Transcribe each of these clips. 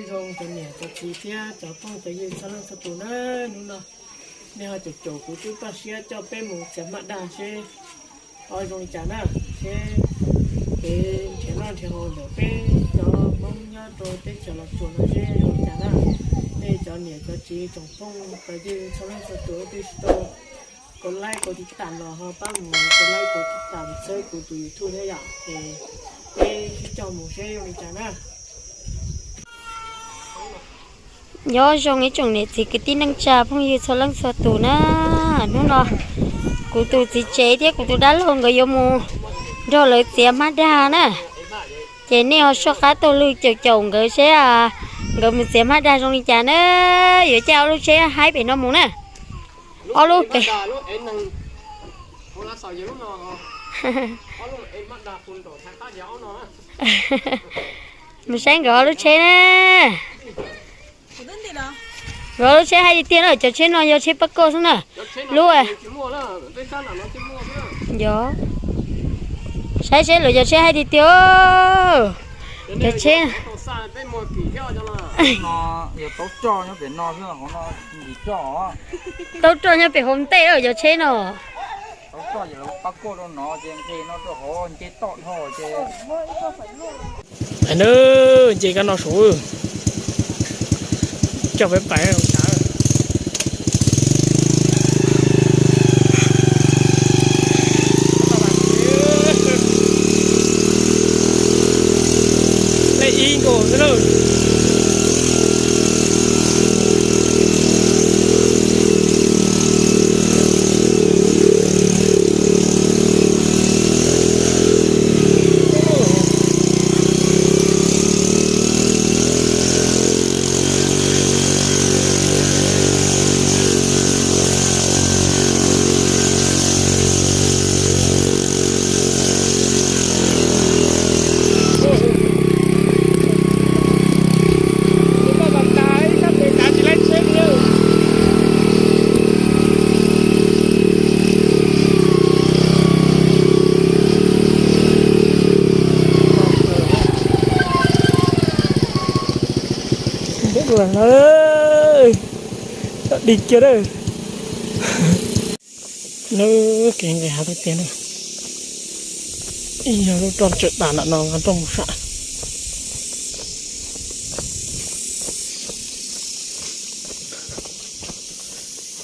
Zoo cov niam cov txiv thiab cov phooj cov ywg txhua leej txhua tus na, hnub no nej ho caum caum kuv twb toj siab coj peb mus txiav hmab dag seb ho zoo li cas na, seb kev nrhiav noj nrhiav haus ntawm peb cov Hmoob nyob rau teb chaws Los Tsuas no seb zoo li cas na. Nej cov niam cov txiv tsoom phooj cov ywg txhua leej txhua tus twb tsis tau kov like kov tiv tam los ho pab mus kov like kov tiv tam txhawb kuv tus YouTube thiab yom, es peb sib coj mus seb zoo li cas na. Nyob zoo ib tsoom niam txiv kwv tij neej tsa phooj ywg txhua leej txhua tus na. Hnub no kuv tus txiv tsev thiab kuv tus dab laug nkawd yuav mus nrog lawv txiav hmab dag na. Ces nej ho soj qab taug lw caum caum nkawd seb nkawd mus txiav hmab dag zoo li cas na. Yuav caij ob lub tsheb haib pem no mus na. Ob lub pem. Mus saib nkawd ob lub tsheb na. Nkawd ob lub tsheb hais tiag tiag na, cov tsheb no yog tsheb pab koj xwb na. Lub, yog, saib seb lawv cov tsheb hais tiag tiag. Cov tsheb no yog taub roj nyob pem no xwb, qhov no tsis ntim roj. Taub roj nyob pem hauv ntej lawm cov tsheb no. Taub roj ces lawv pab kuaj rau no ces nqis no rau hauv nce toj dhau ces. Nce kab no saud, coj peb pais. Lej ib nkaus xwb na. Txawm dig kiag na. Lawv kev nqis hav tiag tiag na. Ib yog lub roj tsawm tas nram no nqa roj mus sam.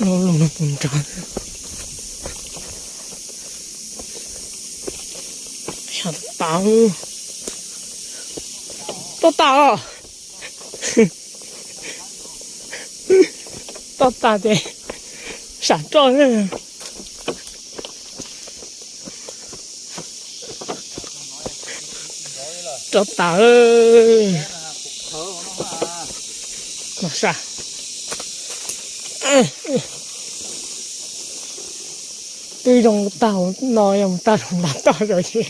Lub lub no puas nrad. Sam tas, toj tas os. Toj tas ces sam roj. Roj tas. Mas sam. Twb zoo tag no yog mus tag rau nram toj rau ces.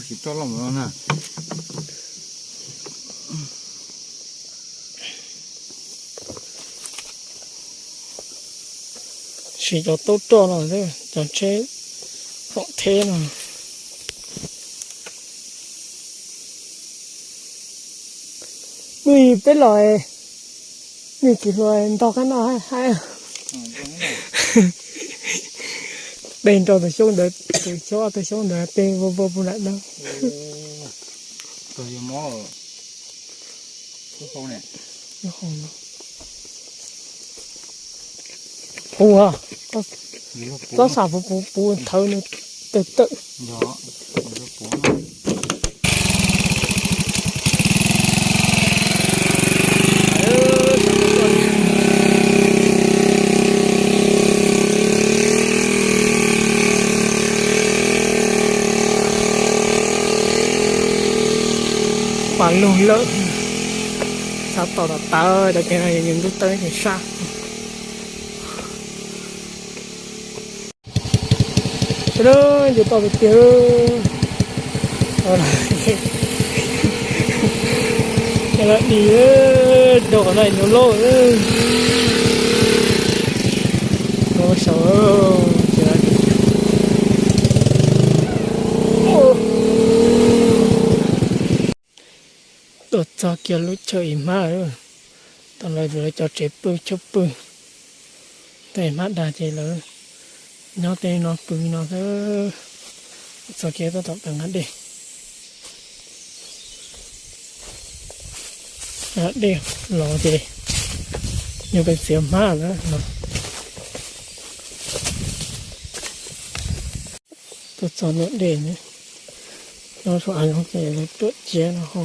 Sim roj loj na. Siv cov taub roj no, cov tsheb hom theb no. Mus peb los, nws tsis hluas ntog qab no haib. Peb nrog tus xyoob ntawd, tus xyoob, ob tug xyoob ntawd peb vau vau puag nram no. Puv, txob xam puv puv puv thawv nws tawm tawm. Pas lug lawm, xav tom tom tawv cov kev no yus ntub tawb ces sab. Sawv daws nce toj tiag tiag. Dim rau qhov no nyuaj loj. Saud. Tuaj txog kiag lub chaw ib hmab, tau lawv cov tsev pw chaw pw. Tej hmab dag ces lawv nyob tej no pw no xwb. Txog kiag tab tom pem nqa dej. Dej los ces yog peb txiav hmab na. Tuaj txog ntawm dej, nyob saum hav zoov ces lawv tuaj ciav no ho.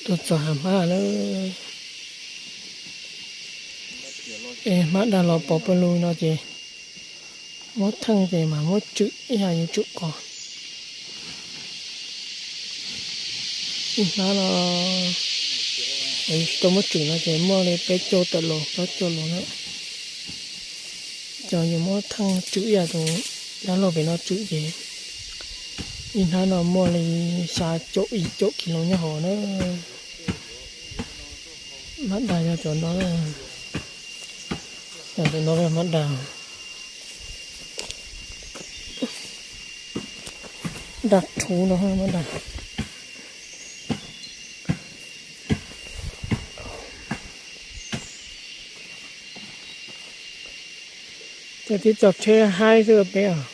Tuaj txog hav hmab lawm. Es hmab dag los pov pawg lug no ces muab theej ces mas muab tswm ib yam yuav tswm qos. Ib hnab no, tsis tau muab tswm no ces muaj li peb caug tawm los plaub caug los na. Cov yuav muab theej tswm ib yam tus dab laug pem no tswm ces ib hnab no muaj li xya caum ib caum kis lus nyob hauv na. Hmab dag yog cov no, cov no hmab dag. Dag rhuv no hmab dag. Cov tib txog tsheb haib xwb peb os.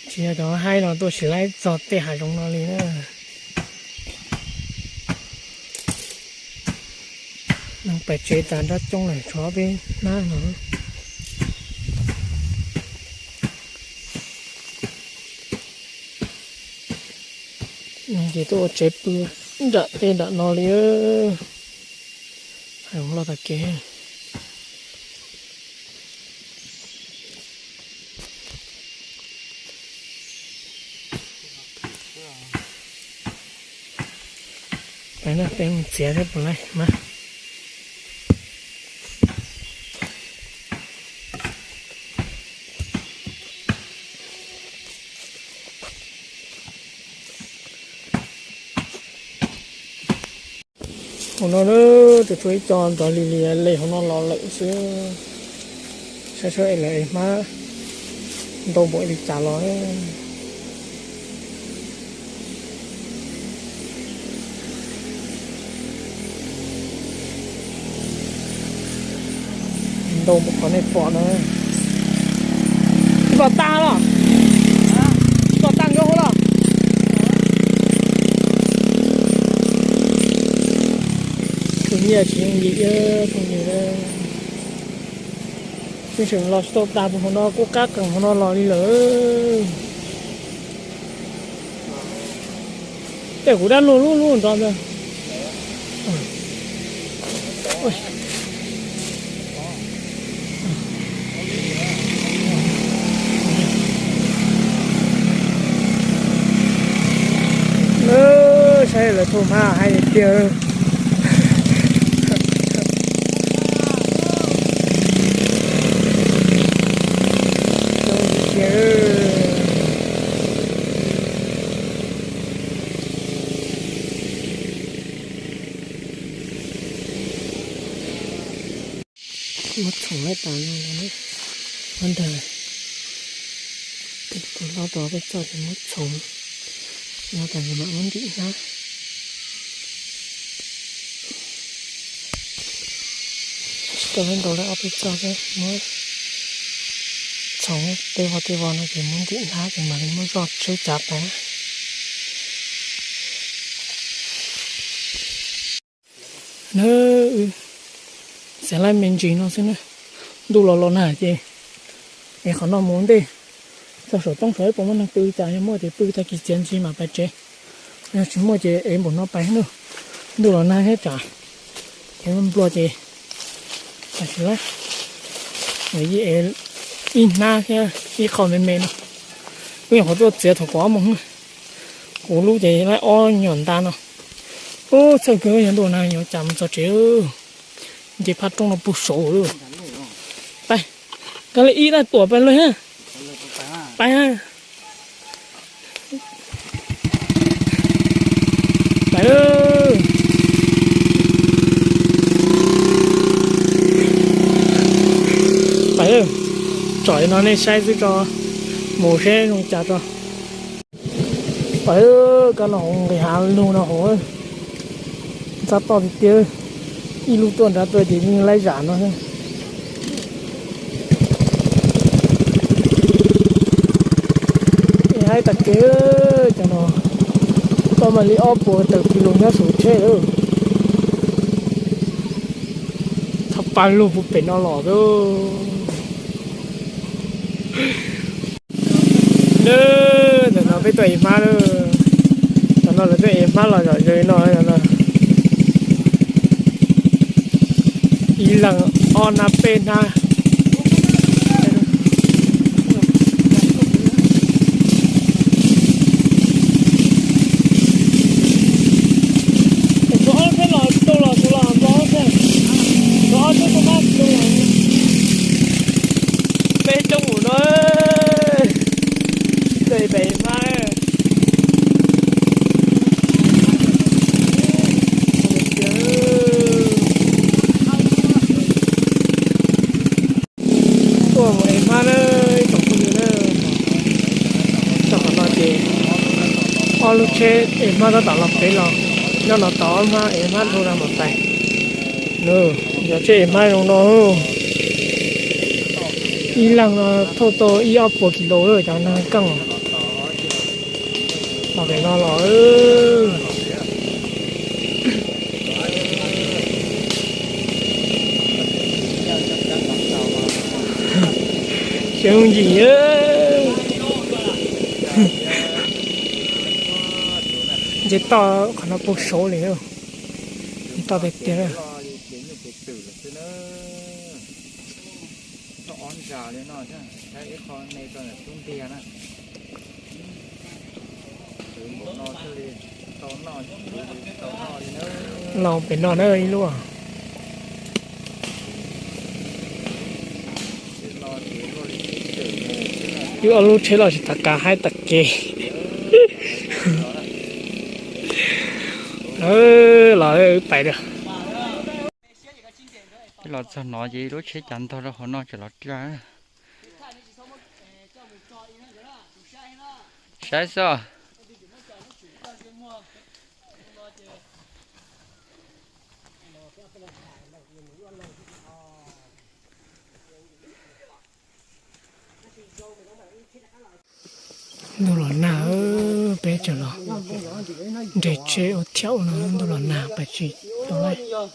Tsis yog cov haib no tuaj tsis laib txog tej hav zoov no li na. Neeg pais tsev tas nrab coob lawm tshuav peb hnab no. Neeg ces tuaj ua tsev pw nram tej nram no li. Hav zoov loj tas kev. Peb mus txiav thiab puas laib mas. Hauv no na, tus tshuav ib co ntxov li li li hauv no los lawm xwb. Saib saib es lawv ev hmab ntau npaum li cas los. Ntau npaum qhov nej pom na. Tsis pom tag los? Tsis pom tag nkauj hauv los? Tus nyiaj tsis yooj yim, phooj ywg. Peb tseem los tsis tau tas tus hauv no kuj qab qees hauv no los li lawm. Tej kuv dab luag lub lub nrov ntag. Saib lawv thauj hmab haib tiag. Muab txhoov lawm tas no los ntag. Tus hlob tos peb txoj ces muab txhoov no tas mam muab ntim hnab. Tsis tau ntau li ob peb txoj xwb, muab txhoov tej vog tej vog no ces muab ntim hnab ces mam li muab zoj tsheb cav pais. Na, txiav laib me ntsis no xwb na. Ntuj los los nag ces es qhov no mus ntej txog saum roob saib puas muaj neeg pw, cas yog muaj ces pw tag kis txiav ntsis mam pais tsev. Yog tsis muaj ces es npaum no pais na. Ntuj los nag thiab tsam kev nplua ces tam sim lawm, ib hnab thiab ib qho me me no. Wb nyuam qhuav tuaj txiav thaum kaum ob moos, kuv lub ces laib ob nyuam nta no. Ub, txhawj kawg, yog ntuj nag yuav cas mus txog tsev. Nce phaj roob no puag saud lawm. Pais, kab li ib tab tuam pais lawm. Pais, pais. Tsom no nej saib xwb tso, mus seb zoo cas tso. Pab, kab no hauv nqis hav lug no hauv, ntxhab toj tiag tiag, ib lub tuaj nrad tuaj ces yeej laib zam no. Haib tag kev, cov no toj mam li ob puas tawm kis lus nyob saum tsheb lawm. Txhob pab lug puag pem no los lawm. Ntawm no peb tuaj ev hmab lawm. Tam no lawv tuaj ev hmab los zom zaws no no. Ib leeg ob hnab peb hnab. Tus ob txhiab los tus los tus los nplo ob txhiab, tus ob txhiab tus nab tus los. Peb coob mus no, tej pem hmab. Tuaj mus ev hmab na, ib tsoom phooj ywg na. Txog qhov no ces ob lub tsheb ev hmab tab tom los pem los, nyob no tos ob hmab ev hmab dhau rau mus tais. Yog tsheb ev hmab zoo no, ib leeg no thauj tau ib ob puas kis lus cov no keej. Los pem no los xyov yim. Nce toj qhov no puag saud li, nce toj tiag tiag. Los pem no na ib lub. Wb ob lub tsheb los tsis tas kav haib tag kev. Los wb pais. Los txog no ces lub tsheb cas ntog rau hauv no tseem los dlua. Saib xwb. Ntuj los nag, peb tseem los nres tsheb ua thiab no, ntuj los nag pais tsis tau lawm.